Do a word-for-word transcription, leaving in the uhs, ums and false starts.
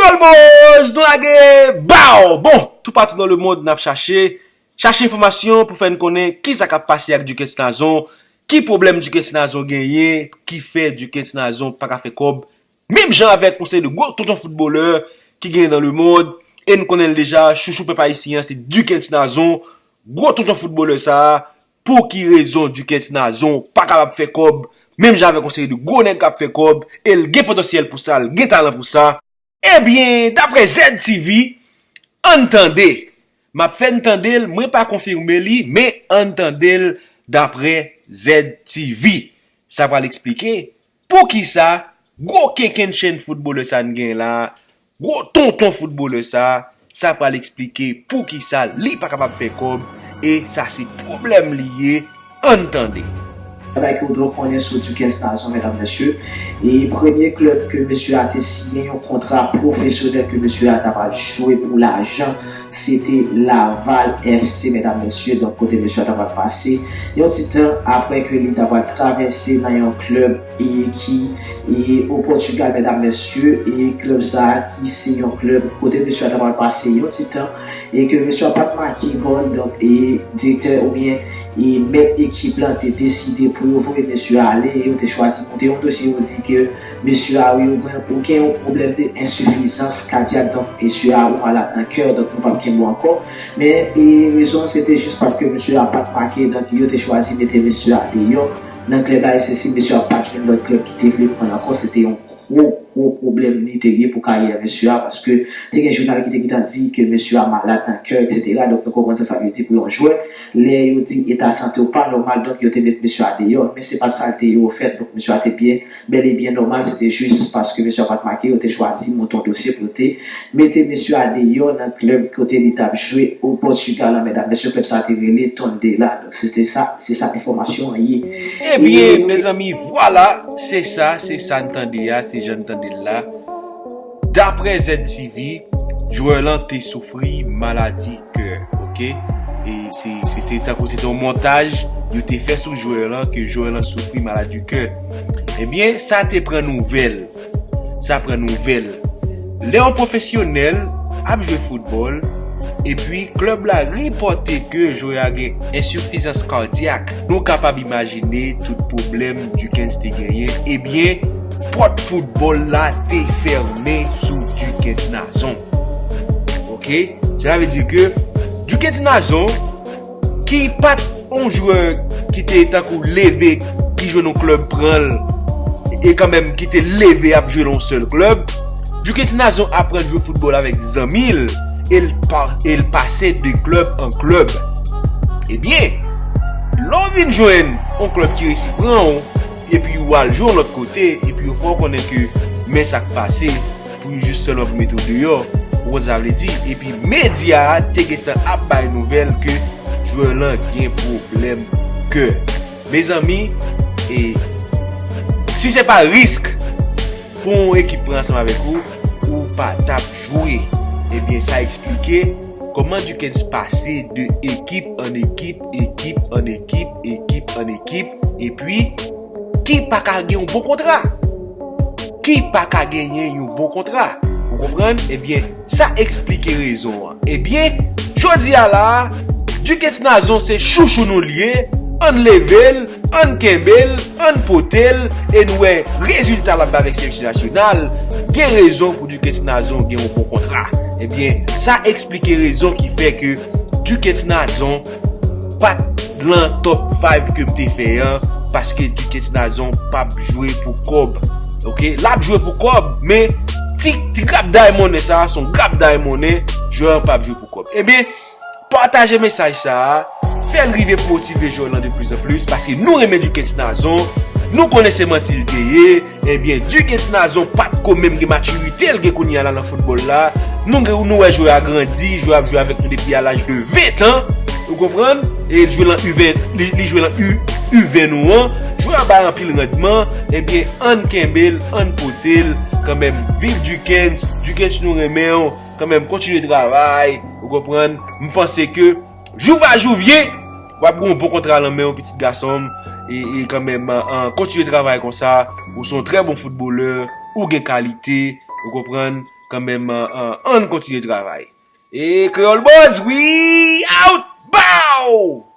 Kolboz, nou lage! Baw! Bon, toupatou nan lemonn n ap chache, chache enfòmasyon pou fè n konnen kisa k ap pase ak Duckens Nazon, ki pwoblèm Duckens Nazon genyen ki fè Duckens Nazon pa ka fè kòb, menm jan avèk yon seri de gwo tonton foutbolè ki genyen nan lemonn, e n konnen l deja, chouchou pèp ayisyen an se Duckens Nazon, gwo tonton foutbolè sa a, pou ki rezon Duckens Nazon pa kapab fè kòb, menm jan avèk yon seri de gwo nèg k ap fè kòb, e l gen potansyèl pou sa, l gen talan pou sa. Ebyen, daprè Z T V, ann tande. M ap fè n tande l, mwen pa konfime li, men ann tande l daprè Z T V. Sa pral eksplike poukisa gwo kenkenn chenn foutbolè sa n gen la, gwo tonton foutbolè sa, sa pral eksplike poukisa li pa kapab fè kòb, e sa se pwoblèm li ye, ann tande. Bagay ke w dwe konnen sou Duckens Nazon, medam, mesye. E premye klèb ke mesye a te siyen yon kontra pwofesyonèl ke mesye a ta pral jwe pou lajan, se te Laval F C, medam, mesye. Donk, kote mesye a ta pral pase yon ti tan apre ke li ta pral travèse nan yon klèb e ki e o Pòtigal, medam, mesye. E klèb sa a ki se yon klèb kote mesye a ta pral pase yon ti tan e ke mesye a pa t make gòl, donk, e direktè oubyen e mèt ekip lan te deside pou yo voye mesye a ale, e yo te chwazi moute yon dosye, yo di ke mesye a, wi, ou gen, ou gen yon pwoblèm de ensifizans kadyak, donk, mesye a, ou malad nan kè, donk, nou p ap kenbe w ankò. Men, e rezon an, se te jis paske mesye a pa t make, donk, yo te chwazi mete mesye a deyò nan klèb la, e se si mesye a pa t jwenn lòt klèb ki te vle pran l ankò, se te yon gwo, gwo pwoblèm li te ye pou karyè mesye a, paske te gen jounal ki te gentan di ke mesye a malad nan kè, etsetera. Donk, nou konprann sa sa vle di pou yon jwè. Lè yo di eta sante w pa nòmal, donk yo te met mesye a deyò. Men se pa t sa l te ye, ofèt. Donk, mesye a te byen, bèl e byen nòmal. Se te jis paske mesye a pa t make, yo te chwazi monte yon dosye pou yo te mete mesye a deyò nan klèb kote li t ap jwe o Pòtigal la, medam, mesye. Klèb sa te rele Tondela. Donk, se, se sa, se sa enfòmasyon an ye. Ebyen, mezanmi, vwala, se sa, se sa n tande a, se jan n tande l la. Daprè Z T V, jwè lan te soufri maladi kè, oke? E se, se te tankou se te yon montaj yo te fè sou jwè lan, ke jwè lan soufri maladi kè. Ebyen, sa te pran nouvèl. Sa pran nouvèl. Lè yon pwofesyonèl ap jwe foutbòl, epi klèb la repòte ke jwè a gen ensifizans kadyak, nou kapab imajine tout pwoblèm Duckens te genyen. Ebyen, pòt foutbòl la te fèmen sou Duckens Nazon. Oke? Sela vle di ke Duckens Nazon, ki pa t yon jwè ki te tankou leve, ki jwe nan klèb pran l, e kanmenm ki te leve ap jwe nan yon sèl klèb, Duckens Nazon aprann jwe foutbòl avèk zanmi l, e l pa, e l pase de klèb an klèb. Ebyen, lè w vin jwenn yon klèb ki resi pran w, epi w al jwe yon lòt kote, epi yo fè w konnen ke men sa k pase, pou yo jis sèlman pou mete w deyò, ou konn sa vle di, epi medya a te gentan ap bay nouvèl ke jwè lan gen pwoblèm kè. Mezanmi, e si se pa risk pou yon ekip pran ansanm avèk ou, ou pa t ap jwe. Ebyen, sa eksplike kòman Duckens pase de ekip an ekip, ekip an ekip, ekip an ekip, epi ki pa ka gen yon bon kontra. Ki pa ka genyen yon bon kontra. Ou konprann? Ebyen, sa eksplike rezon an. Ebyen, jodi a la a, Duckens Nazon se chouchou nou l ye, ann leve l, ann kenbe l, ann pote l, e n wè rezilta l ap bay avèk seleksyon nasyonal. Gen rezon pou Duckens Nazon gen yon bon kontra. Ebyen, sa eksplike rezon ki fè ke Duckens Nazon pa t lan top five ke m te fè an, paske Duckens Nazon p ap jwe pou kòb. Oke? L ap jwe pou kòb, men ti, ti grapday monnen sa a, se yon grapday monnen, jwè an p ap jwe pou kòb. Ebyen, pataje mesaj sa a, fè l rive pou motive jwè lan de plis an plis, paske nou renmen Duckens Nazon, nou konnen se manti l te ye, Ebyen, Duckens Nazon pa t ko menm gen matirite l gen kounye a la nan foutbòl la. Nou, nou wè jwè a grandi, jwè a ap jwe avèk nou depi a laj de ven tan. Ou konprann? E l jwe lan U ven, li, li jwe lan U, U ven nou an. Jwè a bay anpil randman. Ebyen, ann kenbe l, ann pote l. Kanmenm, viv Duckens. Duckens, nou renmen w. Kanmenm, kontinye travay. Ou konprann? M panse ke jou va jou vyen, w ap gen yon bon kontra lan men w, pitit gason m. E, e kanmenm, an, an, kontinye travay konsa. Ou se yon trè bon foutbolè. Ou gen kalite. Ou konprann? kanmenm, an, an, ann kontinye travay. E Kreyòl Buzz, we out! Bow!